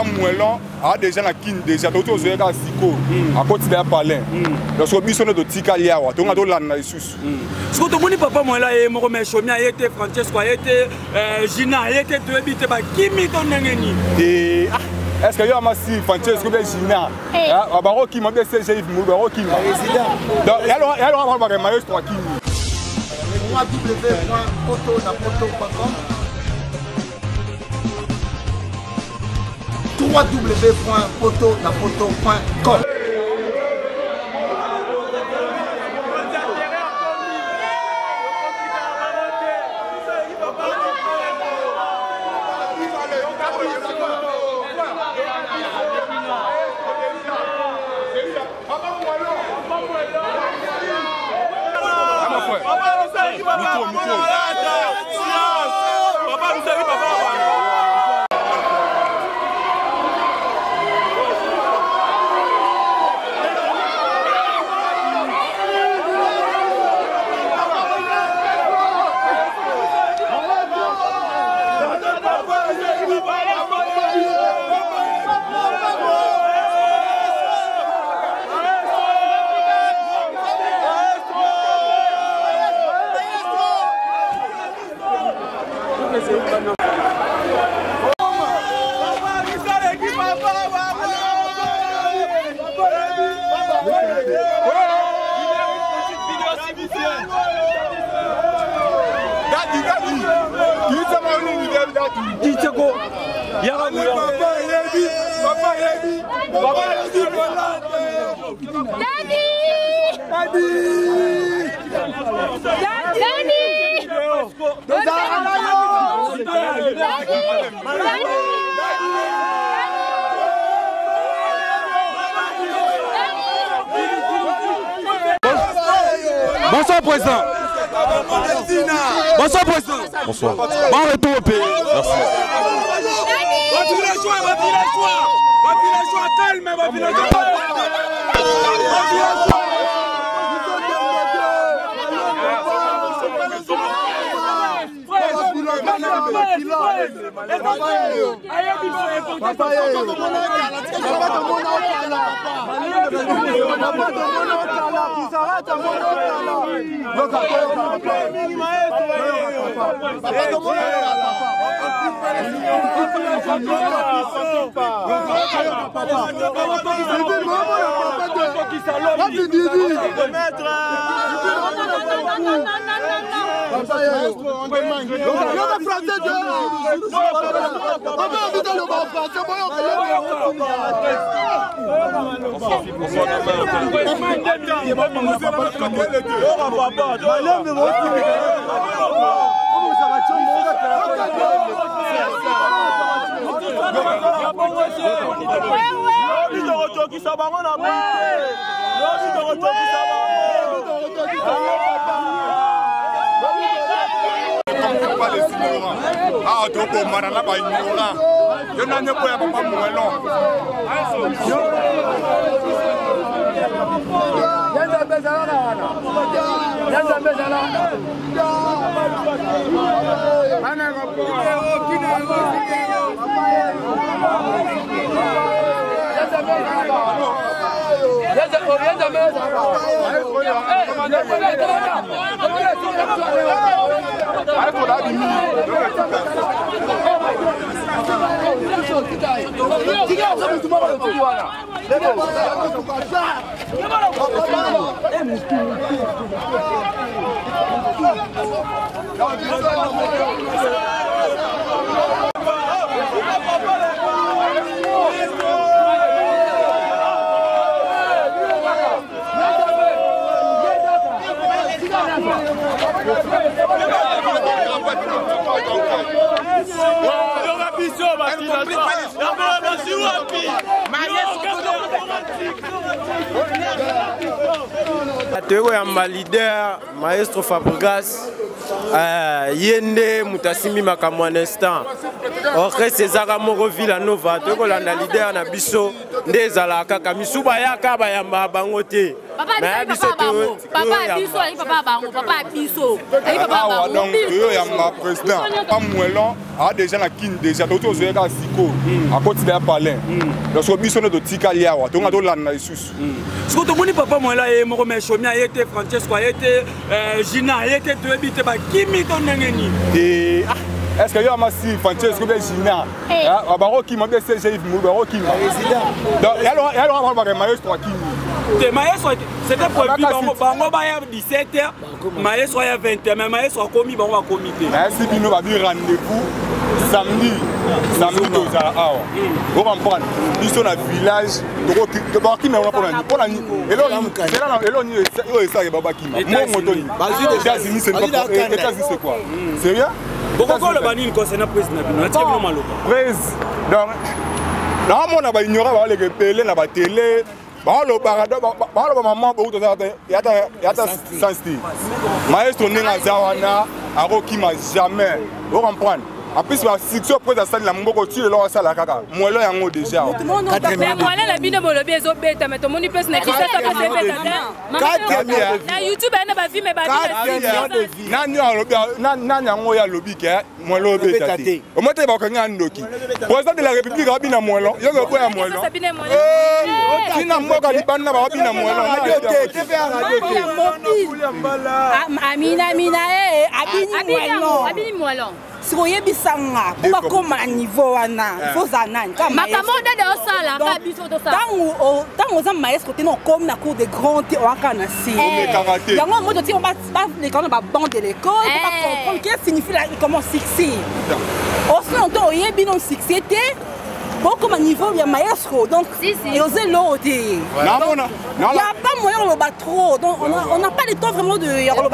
Moellon a déjà na Kin déjà toki ozoya kaka sikoyo hmm. akoti deya palin hmm. donc sikoyo biso nde totikali awa tonga tolanda lisusu hmm. sikoyo tomoni papa moela ye moko mais shomi aye te francesco aye te euh, gina aye te toyebi te bakimi to ndenge nini eh, ah, est ce que yo amasi francesco be gina eh. ah, bakokima be cg yves mulu bakokima donc yalonga balobaka maestro akimi www.potonapoto.com www.potonapoto.com Daddy! Daddy! Daddy! Daddy! Bonsoir président. Bonsoir président. Bonsoir. Bon retour au pays. Merci. Yoka français te. Papa abita loba français boyoka Tokokisa bango na lobi tokotokisa pas les ignorants. Ah, tokobomana na ba ignorants. Yo nani okoya papa moelon. Ya Nzambe ezalaka wana. Ya Nzambe ezalaka. Toyei koyamba leader maestro Fabregas euh, ye nde moto asimbi makambo en instant orchestre ezaka moko Villa Nova. Toyei kolanda leader na biso nde ezalaka kaka misu bayaka bayambaka bango te. Papa biso bango, papa biso ayi papa bango, papa biso ayi papa bango. Donc yo yamba président pa moellon a déjà na kin déjà to to zoyeka siko akoti da palin. Donc so biso no to tikali awa to nga to landa lisusu. Siko tomoni papa moela ye moko mais Chomi aye te, Francesco aye te, Gina aye te, toyebi te bakimi to ndenge nini. Eh, est-ce que yo amasi Francesco be Gina bakokima be CG Yves Mulu bakokima. Donc yalo ba maestro akimi. Te maestro c'était prévu bango baya 17h, maestro ya 20h, mais maestro akomi bango bakomi te. Merci bino babi rendez-vous samedi. Samedi tozala awa. Vous comprenez? Biso na village bakima wana pona nini? Elo ni oyo esaka bakima. Mbongo to nini? États-Unis c'est quoi? États-Unis c'est quoi? Sérieux? Bokoko loba nini concernant président bino? Atie bino maloba. Prés donc na mona ba ignorer ba leke pele na ba télé. Balo balo maman beaucoup yata sensitive. Maestro ninga zawana akokima jamais. Vous comprenez? En plus ba succès président sali na mboko ti lo sala kaka. Mwelo yango déjà. Mais mwela na bino bolobi ezo beta mais tomoni place na kisasa pe se beta te. Na YouTube na ba vie mais ba vie. Nani alobi nani yango ya lobi ke mwelo beta te. Au moins te ba kanga ndoki. Président de la République abina mwelo, yo ko ya mwelo. Tina mboka libanda ba bina mwelo. Amina amina eh abini mwelo. Abini mwelo. Si oyebisanga po bakóma na niveau wana foza nani makambo dada osala ka biso tosala ntango oza maestro te na okomi na cour de grand te oaka na se yango moto ti baleka na babanc de l'école po bacomprendre qu'est signifie comment succès osi longtemps oyebi non succès te bokoma niveau ya maestro donc oza eloko te. Il n'y a pas moyen de le trop, donc on n'a pas le temps vraiment de le trop.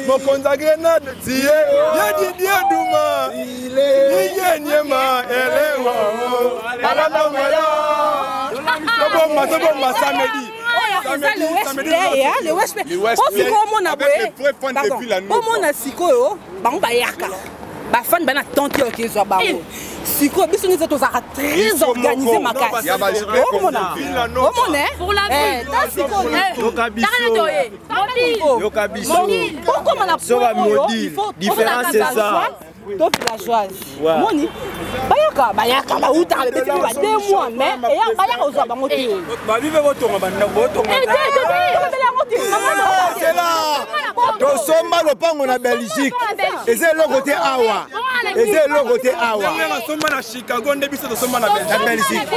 Mokonza grenade tie ye Didier Duma iye nyema elewa alala mwela tobomba samedi le West Play po omona boye omona sikoyo bango bayaka bafani bana tante oyo kezwa bango sikoyo biso nyonso tozalaka très organisé makasi omona omona ta sikoyo okoma na différence eza to villageoise moni bayaka bayaka bautaka bebeti ba 2 mois mais bayaka ozwa bango te babive botonga bandako botonga tosomba lopango na Belgique eza eloko te awa eza eloko te awa nasomba na Chicago nde biso tosomba na Belgique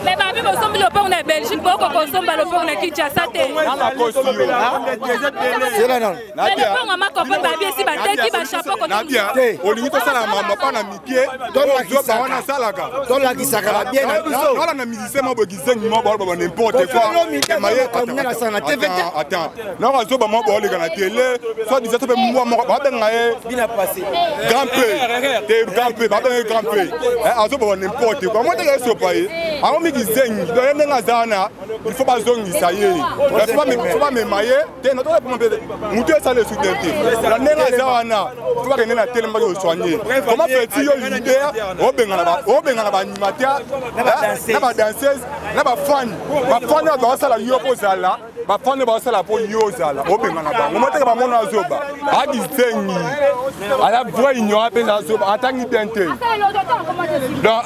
mais babi bosombi lopango na Belgique boko kosomba lopango na Kinshasa te lopango makopo babi esi bateki bachapeau olingi tosala mama pa na mike tolakisaka ba bien na biso wala na musicien moko gizengi moko baloba n'importe quoi attends nako azoba moko baoleka na télé soit disant mpe mbwa moko babenga ye grand p te grand p babenga ye grand p azoba n'importe quoi mo teke esopa ye akomi gizengi donc ye ndenge aza wana il faut bazongisa ye faut bamema ye te natolapoma mpe motu esala esoutien te na ndenge aza wana faut bakende na tele mbaki osoigne comment fait-il yo leader obengana baanimateur na badanseuse na bafani bafani oyo baosala yo mpo ozala bafani oyo baosala mpo yo ozala obengana bango moteke bamona azoba agizengi aza vrai ignorant mpenza azoba atangi bien te donc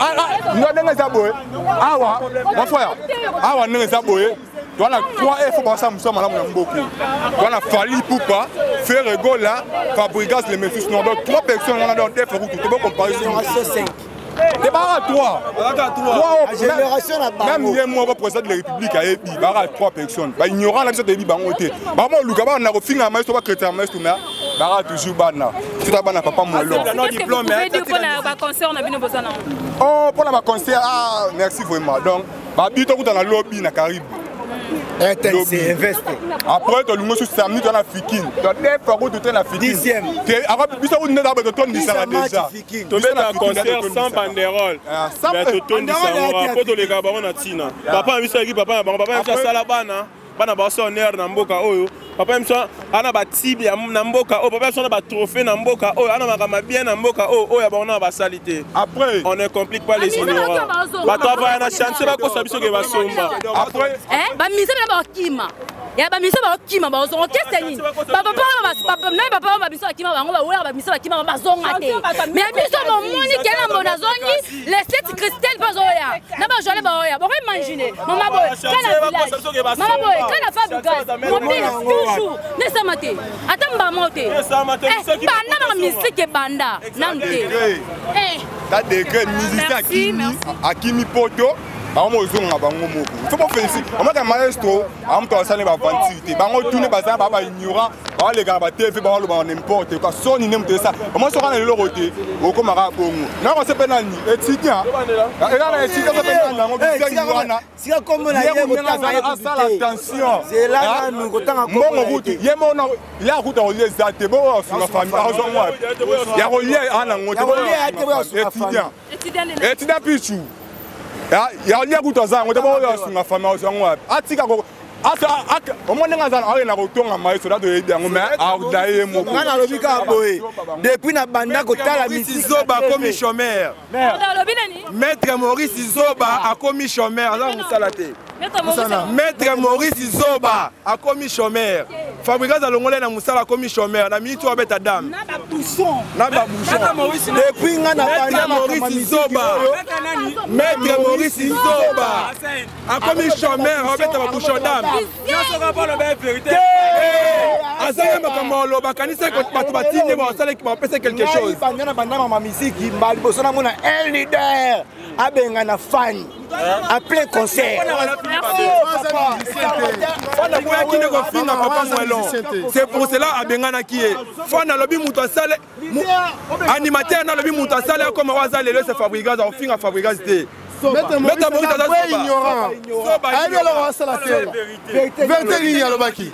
nga ndenge eza boye awa mon frère awa ndenge eza boye towana 3 f basala mosala malamu na mboka towana Fally Ipupa Ferre Gola Fabregas le Memphis non donc 3 personnes wana donc def kutu tobo comparaison te baka 3 même ye moko président de la république ayebi baka 3 personnes baignorant na biso toyebi bango te bango oluka bana kofinga maestro bachrétien maestro mais baka toujours bana tuta bana papa molo oh mpona baconcert ah merci vraiment donc babi tokuta na lobi na Caribe. RTNC investe. Après tolingo su samedi to na fikine. To deux fois kutu te na fikine. Dixième. Biso kutu nde totondisaka déjà. Tobeta concert sans banderole. Mais totondisa yango po toleka bango na ntina. Papa na biso ayeki papa na bango, papa na biso asala bana. Bana baosa honneur na mboka oyo. Papa na biso ana batibi na mboka oyo, papa na biso ana batrophée na mboka oyo, ana makambo bien na mboka oyo, oyo ya bango na basali te. Après on ne complique pas les ignorants. Bato avaya na chantier bakosa biso ke basomba. Après ba musicien bana bakima. Ya ba musicien bakima bazonga orchestre nini? Ba papa na ba papa ba biso bakima bango ba wera ba musicien bakima bazonga te. Mais biso bomoni ke na mbona zongi les sept Christelle bazoya. Na ba jole baoya. Boko imaginer mama boy kana village. Mama boy kana Fabregas. Mobile toujours. Ne sama te. Ata mba mote. Banda ba musique banda nanu te. Ta degré musicien akimi akimi poto bango ozonga bango moko. Faut pas féliciter. On m'a maestro, on t'a asali ba ventilité. Bango tourner bazana ba ba ignorant, ba les gars ba TV ba ba n'importe quoi. Soni n'aime ça. Moi soka na lelo côté, okomaka bongo. Na ko sepe nani étudiant. Et là étudiant sepe nani ngo bisengi wana. Sika kombo na ye kotanga ye asala attention. C'est là nanu kotanga kombo. Mbongo kutu ye mona ya kuta olie za te bo asunga famille azongwa. Ya kolie ana ngo te bo étudiant. Étudiant pichu. Ya olia kutu aza ngo te bo asunga famille azongwa. Atika ko omoni nga azala akenda kotonga maestro da toyebi yango mais akoda ye moko. Nga nalobi kaka boye depuis na banda kotala musique Zoba akomi chômeur. Maître Maurice Zoba akomi chômeur, aza mosala te. Maître Maurice Zoba akomi chômeur. Fabregas alongolai na mosala akomi chômeur na minute oyo abeta dame. Na ba bouchon. Na ba bouchon. Depuis nga na banda Maurice Zoba. Maître Maurice Zoba akomi chômeur abeta ba bouchon dame. Azali makambo aloba kanisa bato batindi basalaki bapesa quelque chose. Banda na banda mama musique mbali boso na mona un leader abenga na fan en plein concert. Fan aboyaki nde kofinga papa Mwelon. C'est pour cela abenganaki ye. Fan alobi moto asale animateur na alobi moto asale akoma oyo aza lelo c'est Fabregas akofinga Fabregas te. Maître Maurice aza ignorant. Ayebi eloko asala te. Vérité nini alobaki?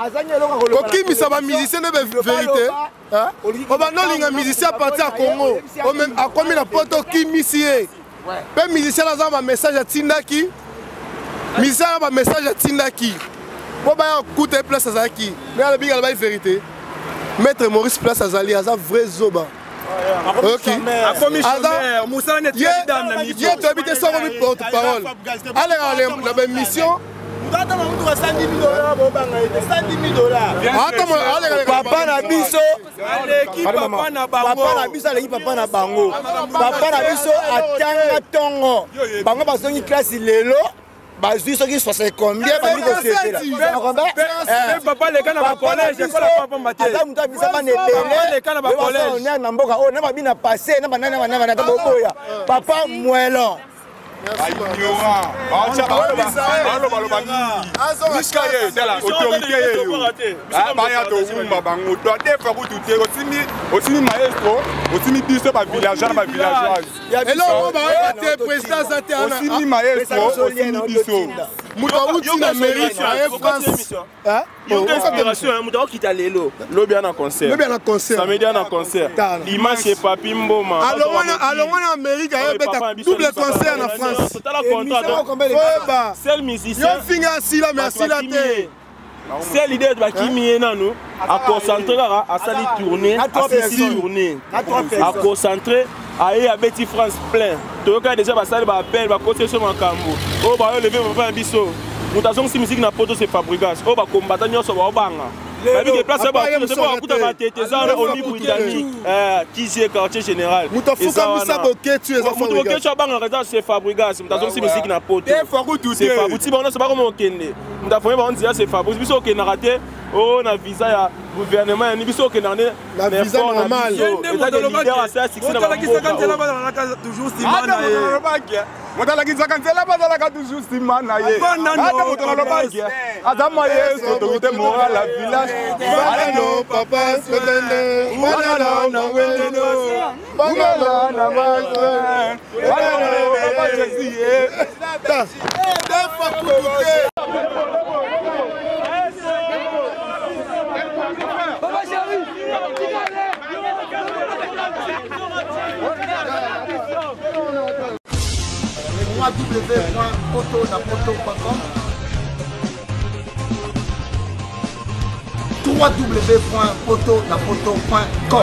Kokimisa ba musicien nde vérité. Obanda olinga musicien aparti ya Congo, akomi na poto okimisi ye. Mpe musicien aza ba message atindaki. Musicien aza ba message atindaki. Po baya kokuta ye place azalaki. Mais alobi alobaki vérité. Maître Maurice place azali aza vrai zoba. Ok. Ye toyebi te soko mi porte parole. Aleka na ba émission. Papa na biso papa na biso aleki papa na bango. Papa na biso atanga tongo. Bango bazongi classe lelo. Bazwi soki 60 combien bandi kosepela. Papa leka na ba collège ekola papa mbate. Aza mutu abisa bana ebele. Na mboka oyo na babina passé na banana na banana ta boboya. Papa Mwelon. Ignorant. Miska ye tala autorité ye yo. Baya to wumba bango. To defa kutu te osimi osimi maestro, osimi biso ba villageois na ba villageoise. Eloko ba te président za te ana. Osimi maestro, osimi biso. Mutu awuti na mérite aye France. Inspiration mutu akokita lelo lobi ana concert. Lobi ana concert. Samedi ana concert. Dimanche Papi Mboma. Alongwa na Amérique aye beta double concert na France. Tala contrat. Seul musicien. Yo finga asila mais asila te. Seul leader bakimi ye nanu aconcentré kaka asali tournée, asisi tournée. Aconcentré aye abeti France plein. Toyoka déjà basali ba appel bakoti so makambo. Oyo bayo lever papa na biso. Moto azongisi musique na poto c'est Fabregas. Oyo bakombata nyonso baobanga. Babi ke place bakuta batete eza wana Oli Britannique. Kizie quartier général. Moto afukamisa Boketu eza Moto Boketu abangaka eza c'est Fabregas. Moto azongisi musique na poto. C'est Fabregas. Ti bango nyonso bakoma okende. Moto afomi bango nzela c'est Fabregas. Biso okendaka te oyo na visa ya gouvernement yani biso okendaka nde na visa normal. Motalakisaka nzela bazalaka toujours nsima na ye. Motalakisaka nzela bazalaka toujours nsima na ye. Ata moto nalobaki aza maestro autorité morale ya village. Banano papa sotende, banano na wendeno, banano na maswe, banano papa Jésus. Ta, defa kutu te. www.potonapoto.com www.potonapoto.com.